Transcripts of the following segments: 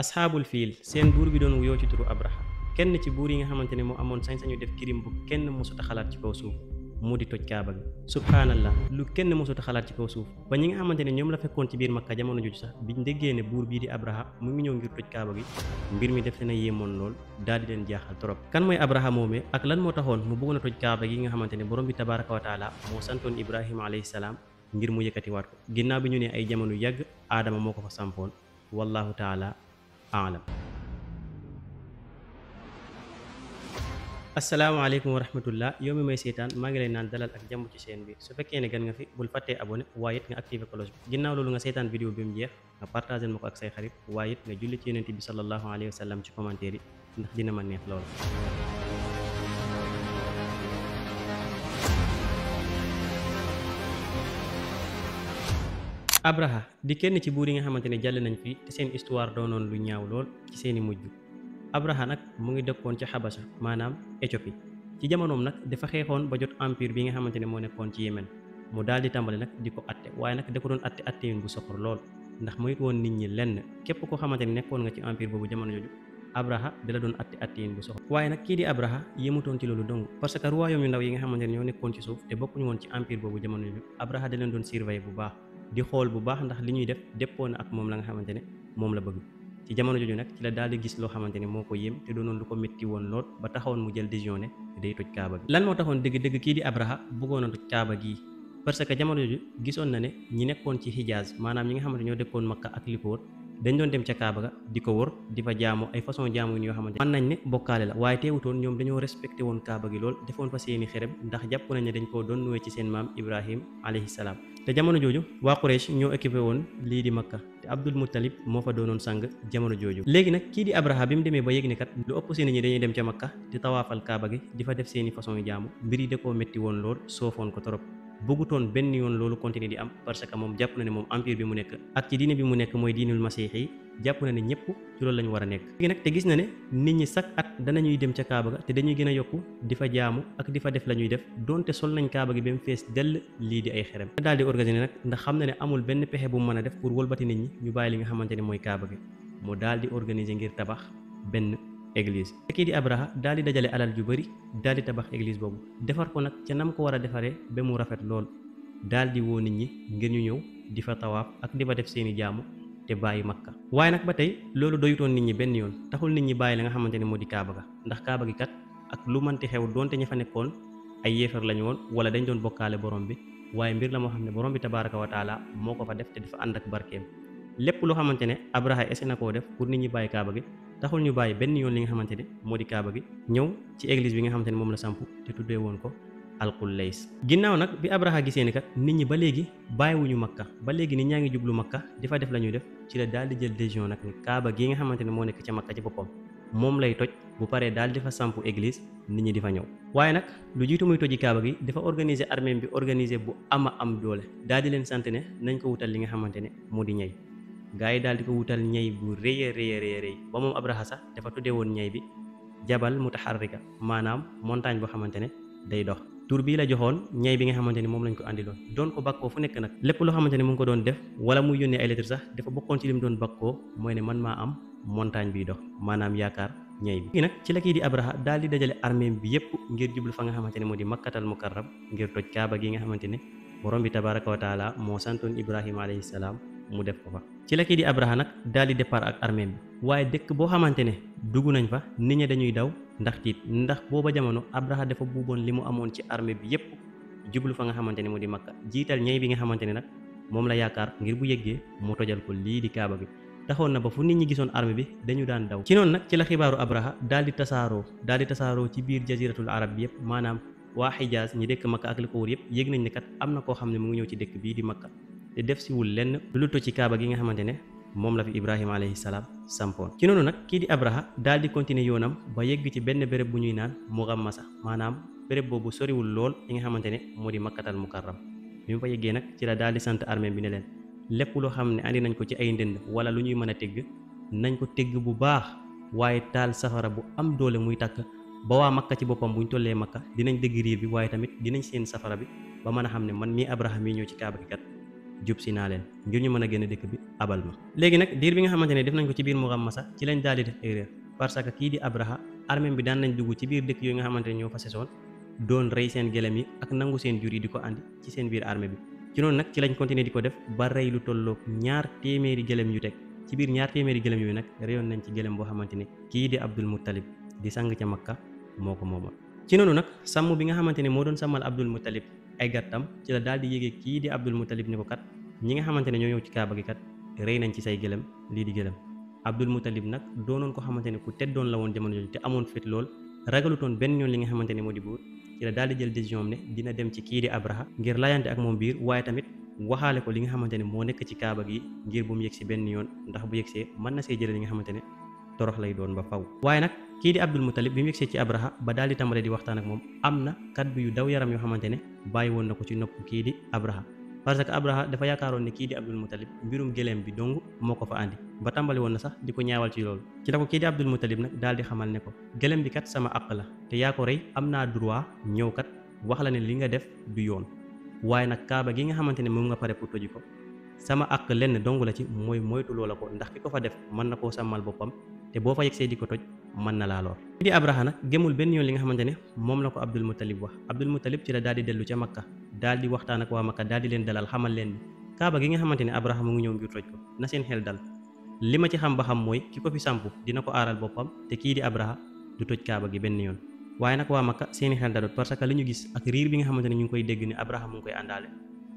asxaabul fiil seen buur bi doon wuyoo ci turu abraha kenn ci buur yi nga xamante ne moo amoon sañ-sañu def kirim bu kenn mësuta xalaat ci kaw suuf mu di toj kaaba gi subhaanallah lu kenn mësuta xalaat ci kaw suuf ba ñi nga xamante ne ñoom la fekkoon ci biir makka jamono jooju sax biñ déggee ne buur bii di abraha mu ngi ñëw ngir toj kaaba gi mbir mi def na yéemoon lool daal di leen jaaxal trop. kan mooy abraha moomee ak lan moo taxoon mu bëggoon a toj kaaba gi nga xamante ne borom bi tabaraka wa taala moo santoon ibrahima alayhi salaam ngir mu yëkkatiwaat ko ginnaaw bi ñu ne ay jamono yàgg aadama moo ko fa sampoon wallahu taala aalam. asalaamaaleykum wa rahmatullah yow mi may seetaan maa ngi lay naan dalal ak jàmm ci chaîne bi su fekkee ne gan nga fi bul fàttee abonné waaye it nga activé cloche bi ginnaaw loolu nga seetaan vidéo bi mu jeex nga partagé ma ko ak say xarit waaye it nga julli ci yonent bi sallallahu alayhi wa sallam ci commentaire yi ndax dina ma neex loolu. abraha di kenn ci buur yi nga xamante ne jàll nañ fi te seen histoire doonoon lu ñaaw lool ci seeni mujj. abraha nag mu ngi dëkkoon ci xabasa maanaam Éthiopie ci jamonoom nag dafa xeexoon ba jot empire bi nga xamante ne moo nekkoon ci Yémen mu daal di tàmbali nag di ko atte waaye nag da ko doon atte bu soxor lool ndax moytu woon nit ñi lenn képp koo xamante ne nekkoon nga ci empire boobu jamono jooju abraha da la doon atte bu soxor. waaye nag kii di abraha yëmutoon ci loolu dong parce que royaume yu ndaw yi nga xamante ne ñoo nekkoon ci suuf te bokkuñu woon ci empire boobu jamono jooju abraha da leen doon surveiller bu baax di xool bu baax ndax li ñuy def déppoo na ak moom la nga xamante ne moom la bëgg. ci jamono jooju nag ci la daal di gis loo xamante ne moo ko yéem te doonoon lu ko métti woon lool ba taxawoon mu jël décision ne day toj kaaba gi. lan moo taxoon dëgg-dëgg kii di abraha bëggoon a toj kaaba gi parce que jamono jooju gisoon na ne ñi nekkoon ci Hijaz maanaam ñi nga xamante ñoo dëkkoon Makka ak li ko wër dañ doon dem ca kaaba ga di ko wër di fa jaamu ay façon jaamu yoo xamante ne mën nañ ne bokkaale la waaye teewutoon ñoom dañoo respecté woon kaaba gi lool defoon fa seeni xerem ndax jàpp nañ ne dañ koo doon nuwee ci seen maam Ibrahim alayhi salaam. te jamono jooju waa Quraysh ñoo équipé woon lii di Makka te Abdul Muttalib moo fa doonoon sang jamono jooju. léegi nag kii di abraha bi mu demee ba yëg ne kat lu ëpp seen ñi dañuy dem ca Makka di tawaafal kaaba gi di fa def seeni façon yu jaamu mbir yi da koo métti woon lool soofoon ko trop bëggutoon benn yoon loolu continuer di am parce que moom jàpp na ne moom empire bi mu nekk ak ci diine bi mu nekk mooy diinul masiix yi jàpp na ne ñëpp ci loolu lañu war a nekk. léegi nag te gis na ne nit ñi chaque at danañuy dem ca kaaba ga te dañuy gën a yokku di fa jaamu ak di fa def la ñuy def donte sol nañ kaaba gi ba mu fees dell lii di ay xerem. daal di organiser nag ndax xam na ne amul benn pexe bu mu mën a def pour wëlbati nit ñi ñu bàyyi li nga xamante ne mooy kaaba gi mu daal di organiser ngir tabax benn église. kii di abraha daal di dajale alal ju bari daal di tabax église boobu defar ko nag ca nam ko war a defaree ba mu rafet lool daal di woo nit ñi ngir ñu ñëw di fa tawaaf ak di fa def seeni jaamu te bàyyi makka. waaye nag ba tey loolu doyutoon nit ñi benn yoon taxul nit ñi bàyyi la nga xamante ne moo di kaaba ga ndax kaaba gi kat ak lu manti xew donte ña fa nekkoon ay yéefar lañu woon wala dañ doon bokkaale borom bi waaye mbir la moo xam ne borom bi tabaraka wa taala moo ko fa def te dafa ànd ak barkeem lépp loo xamante ne abraha ese na koo def pour nit ñi bàyyi kaaba gi taxul ñu bàyyi benn yoon li nga xamante ne moo di kaaba gi ñëw ci église bi nga xamante ne moom la samp te tuddee woon ko alqullays. ginnaaw nag bi abraha gisee ni kat nit ñi ba léegi bàyyiwuñu makka ba léegi nit ñaa ngi jublu makka di fa def la ñuy def ci la daal di jël décision nag ni kaaba gi nga xamante ne moo nekk ca makka ci boppam moom lay toj bu paree daal di fa samp église nit ñi di fa ñëw. waaye nag lu jiitu muy toji kaaba gi dafa organiser armée bi organiser bu ama am doole daal di leen sant ne nañ ko wutal li nga xamante ne moo di ñay gaa yi daal di ko wutal ñay bu rëy a rëy ba moom abraha sax dafa tuddee woon ñay bi jabal mutaharrika maanaam montagne boo xamante ne day dox. tur bii la joxoon ñay bi nga xamante ni moom lañ ko andiloon doon ko bakkoo fu nekk nag lépp loo xamante ni mu ngi ko doon def wala muy yónnee ay lettre sax dafa bokkoon ci lim doon bakkoo mooy ne man maa am montagne biy dox maanaam yaakaar ñay bi. nag ci la kii di abraha daal di dajale armée bi yépp ngir jublu fa nga xamante ne moo di makkatal mukarram ngir toj kaaba gi nga xamante ne borom bi tabaraka wa taala moo santoon ibrahima alayhi salaam mu def ko fa. ci la kii di abraha nag daal di départ ak armée bi waaye dëkk boo xamante ne dugg nañ fa nit ñi dañuy daw ndax tiit ndax booba jamono abraha dafa buuboon li mu amoon ci armée bi yépp jublu fa nga xamante ne mu di makka jiital ñey bi nga xamante ne nag moom la yaakaar ngir bu yeggee mu tojal ko lii di kaaba gi taxoon na ba fu nit ñi gisoon armée bi dañu daan daw. ci noonu nag ci la xibaaru abraha daal di tasaaroo ci biir jaziratul arab bi yépp maanaam waa Hijaz ñi dëkk makka ak li ko wër yépp yëg nañ ne kat am na koo xam ne mu ngi ñëw ci dëkk bii di makka te def si wul lenn lu toj ci kaaba gi nga xamante ne moom la fi ibrahima alayhi salaam sampoon. ci noonu nag kii di abraha daal di continuer yoonam ba yegg ci benn béréb bu ñuy naan Mughammasa maanaam béréb boobu soriwul lool yi nga xamante ne moo di makkatal mukarram bi mu fa yeggee nag ci la daal di sant armée bi ne leen lépp loo xam ne andi nañ ko ci ay ndënd wala lu ñuy mën a tégg nañ ko tégg bu baax waaye taal safara bu am doole muy tàkk ba waa makka ci boppam buñ tollee makka dinañ dégg riir bi waaye tamit dinañ seen safara bi ba mën a xam ne man mii abraha mii ñëw ci kaaba gi kat jub si naa leen ngir ñu mën a génn dëkk bi abal ma. léegi nag diir bi nga xamante ne def nañ ko ci biir Muhammasa ci lañ daal di def erreur parce que kii di Abraha armée bi daan nañ dugg ci biir dëkk yooyu nga xamante ne ñoo fa sesoon doon rey seen gëlëm yi ak nangu seen jur yi di ko andi ci seen biir armée bi. ci noonu nag ci lañ continuer di ko def ba rey lu tolloog 200 gëlëm yu teg ci biir 200 gëlëm yooyu nag reyoon nañ ci gëlëm boo xamante ne kii di Abdul Muttalib di sang ca Makka moo ko moomoon. ci noonu nag sàmm bi nga xamante ne moo doon sàmmal Abdul Muttalib ay gàttam ci la daal di yéegee kii di Abdul Muttalib ni ko kat ñi nga xamante ne ñoo ñëw ci kaaba gi kat rey nañ ci say gëlëm lii di gëlëm. Abdul Muttalib nag doonoon ko xamante ne ku teddoon la woon jamono jooju te amoon fit lool ragalutoon benn yoon li nga xamante ne moo di buur ci la daal di jël décision am ne dina dem ci kii di Abraha ngir layante ak moom biir waaye tamit waxaale ko li nga xamante ne moo nekk ci kaaba gi ngir bu mu yegsi benn yoon ndax bu yegsee mën na see jëlee li nga xamante ne torox lay doon ba faw. waaye nag kii di Abdul Muttalib bi mu yegsee ci Abraha ba daal di tàmbale di waxtaan ak moom am na kaddu yu daw yaram yoo xamante ne bàyyi woon na ko ci nopp kii di Abraha parce que Abraha dafa yaakaaroon ne kii di Abdul Muttalib mbirum gëléem bi dong moo ko fa andi ba tàmbali woon na sax di ko ñaawal ci loolu. ci la ko kii di Abdul Muttalib nag daal di xamal ne ko gëléem bi kat sama àq la te yaa ko rey am naa droit ñëw kat wax la ne li nga def du yoon waaye nag kaaba gi nga xamante ne moom nga pare pour toji ko sama àq lenn dong la ci mooy moytu loola ko ndax ki ko fa def mën na koo sàmmal boppam te boo fa yegsee di ko toj mën na laa lor. kii di Abraha nag gëmul benn yoon li nga xamante ne moom la ko Abdul Muttalib wax. Abdul Muttalib ci la daal di dellu ca Makka daal di waxtaan ak waa Makka daal di leen dalal xamal leen ni kaaba gi nga xamante ne Abraha mu ngi ñëw ngir toj ko na seen xel dal li ma ci xam ba xam mooy ki ko fi samp dina ko aaral boppam te kii di Abraha du toj kaaba gi benn yoon. waaye nag waa Makka seeni xel dalut parce que li ñu gis ak riir bi nga xamante ne ñu ngi koy dégg ni Abraha mu ngi koy àndaale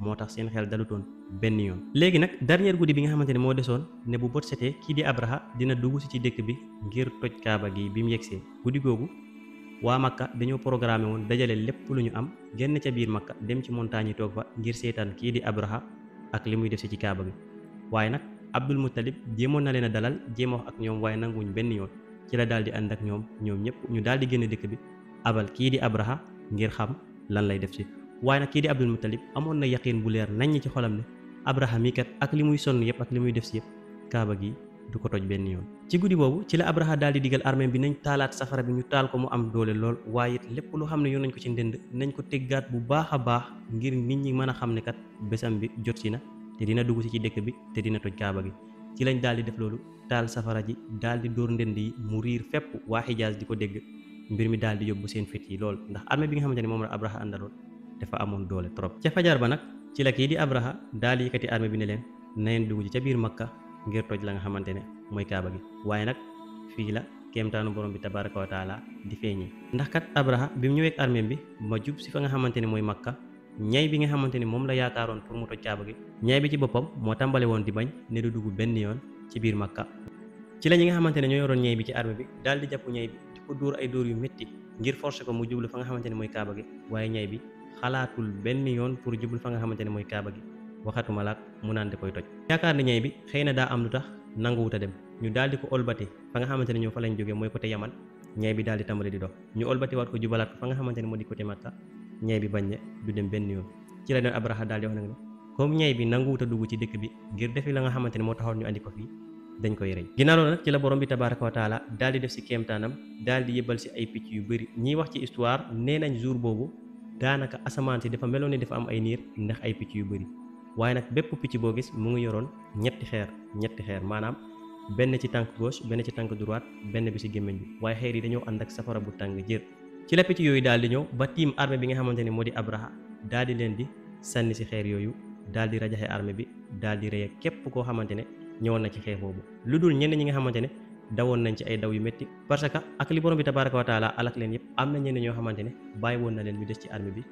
moo tax seen xel dalutoon benn yoon. léegi nag dernier guddi bi nga xamante ne moo desoon ne bu bot setee kii di Abraha dina dugg si ci dëkk bi ngir toj kaaba gi bi mu yegsee guddi googu waa Makka dañoo programmé woon dajale lépp lu ñu am génn ca biir Makka dem ci montagne yi toog fa ngir seetaan kii di Abraha ak li muy def si ci kaaba gi. waaye nag Abdul Muttalib jéemoon na leen a dalal jéem a wax ak ñoom waaye nanguwuñ benn yoon ci la daal di ànd ak ñoom ñëpp ñu daal di génn dëkk bi abal kii di Abraha ngir xam lan lay def si. waaye nag kii di Abdul Muttalib amoon na yaqiin bu leer naññ ci xolam ne Abraha mii kat ak li muy sonn yëpp ak li muy def si yëpp kaaba gi du ko toj benn yoon. ci guddi boobu ci la Abraha daal di digal armée bi nañ taalaat safara bi ñu taal ko mu am doole lool waaye it lépp lu xam ne yoon nañ ko ci ndënd nañ ko teggaat bu baax a baax ngir nit ñi mën a xam ne kat bésam bi jot si na te dina dugg si ci dëkk bi te dina toj kaaba gi. ci lañ daal di def loolu taal safara ji daal di dóor ndënd yi mu riir fépp waa Xijaaz di ko dégg mbir mi daal di yóbbu seen fit yi lool ndax armée bi nga xamante ne moom la Abraha àndaloon dafa amoon doole trop. ca fajar ba nag ci la kii di Abraha daal di yëkkati armée bi ne leen na ngeen dugg ci ca biir Makka ngir toj la nga xamante ne mooy kaaba gi waaye nag fii la kéemtaanu borom bi tabaraka wa taala di feeñee ndax kat Abraha bi mu ñëwee ak armée bi ma jub si fa nga xamante ne mooy Makka ñay bi nga xamante ne moom la yaakaaroon pour mu toj kaaba gi ñay bi ci boppam moo tàmbale woon di bañ ne du dugg benn yoon ci biir Makka. ci la ñi nga xamante ne ñoo yoroon ñay bi ci armée bi daal di jàpp ñay bi di ko dóor ay dóor yu métti ngir forcer ko mu jublu fa nga xamante ne mooy kaaba gi waaye ñay bi xalaatul benn yoon pour jublu fa nga xamante ne mooy kaaba gi waxatuma laak mu naan di koy toj. yaakaar ne ñay bi xëy na daa am lu tax nanguwut a dem ñu daal di ko olbati fa nga xamante ne ñoo fa lañ jógee mooy côté Yaman ñay bi daal di tàmbali di dox ñu olbati waat ko jubalaat ko fa nga xamante ne moo di côté Makka ñay bi bañ ne du dem benn yoon. ci la doon Abraha daal di wax nag ne comme ñay bi nanguwut a dugg ci dëkk bi ngir defi la nga xamante ne moo taxoon ñu andi ko fii dañ koy rey. ginnaaw loolu nag ci la borom bi tabaraka wa taala daal di def si kéemtaanam daal di yëbbal si ay picc yu bëri ñiy wax ci histoire nee nañ jour boobu daanaka asamaan si dafa meloon ni dafa am ay niir ndax ay picc yu bëri waaye nag bépp picc boo gis mu ngi yoroon ñetti xeer maanaam benn ci tànk gauche benn ci tànk droite benn bi si gémmiñ bi waaye xeer yi dañoo ànd ak safara bu tàng jër. ci la picc yooyu daal di ñëw ba tiim armée bi nga xamante ne moo di Abraha daal di leen di sànni si xeer yooyu daal di rajaxe armée bi daal di rey képp koo xamante ne ñëwoon na ci xeex boobu lu dul ñenn ñi nga xamante ne dawoon nañ ci ay daw yu métti parce que ak li borom bi tabaraka wa taala alak leen yëpp am na ñenn ñoo xamante ne bàyyi woon na leen ñu des ci armée bi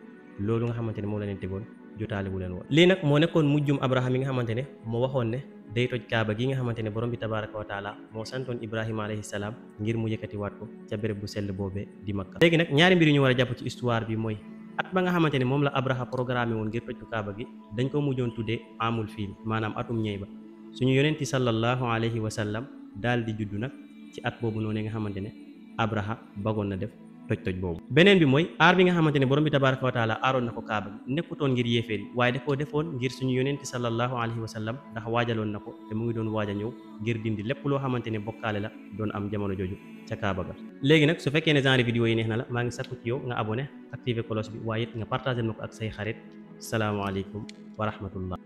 loolu nga xamante ne moom la leen tegoon jotaale bu leen woon. lii nag moo nekkoon mujjum Abraha mi nga xamante ne moo waxoon ne day toj kaaba gi nga xamante ne borom bi tabaraka wa taala moo santoon Ibrahima alayhi salaam ngir mu yëkkati waat ko ca béréb bu sell boobee di Makka. léegi nag ñaari mbir yu ñu war a jàpp ci histoire bi mooy at ba nga xamante ne moom la Abraha programmé woon ngir toj ko kaaba gi dañ ko mujjoon tuddee amul fiil maanaam atum ñey ba suñu yonenti sallallahu alayhi wa sallam daal di juddu nag ci at boobu noonu nga xamante ne Abraha bagoon na def toj boobu. beneen bi mooy aar bi nga xamante ne borom bi tabaraka wa taala aaroon na ko kaaba gi nekkutoon ngir yéeféer yi waaye da koo defoon ngir suñu yonenti sallallahu alayhi wa sallam ndax waajaloon na ko te mu ngi doon waaj a ñëw ngir dindi lépp loo xamante ne bokkaale la doon am jamono jooju ca kaaba ga. léegi nag su fekkee ne genre vidéo yi neex na la maa ngi sakku ci yow nga abonné activé cloche bi waaye it nga partagé na ko ak say xarit salaamaaleykum wa rahmatullah.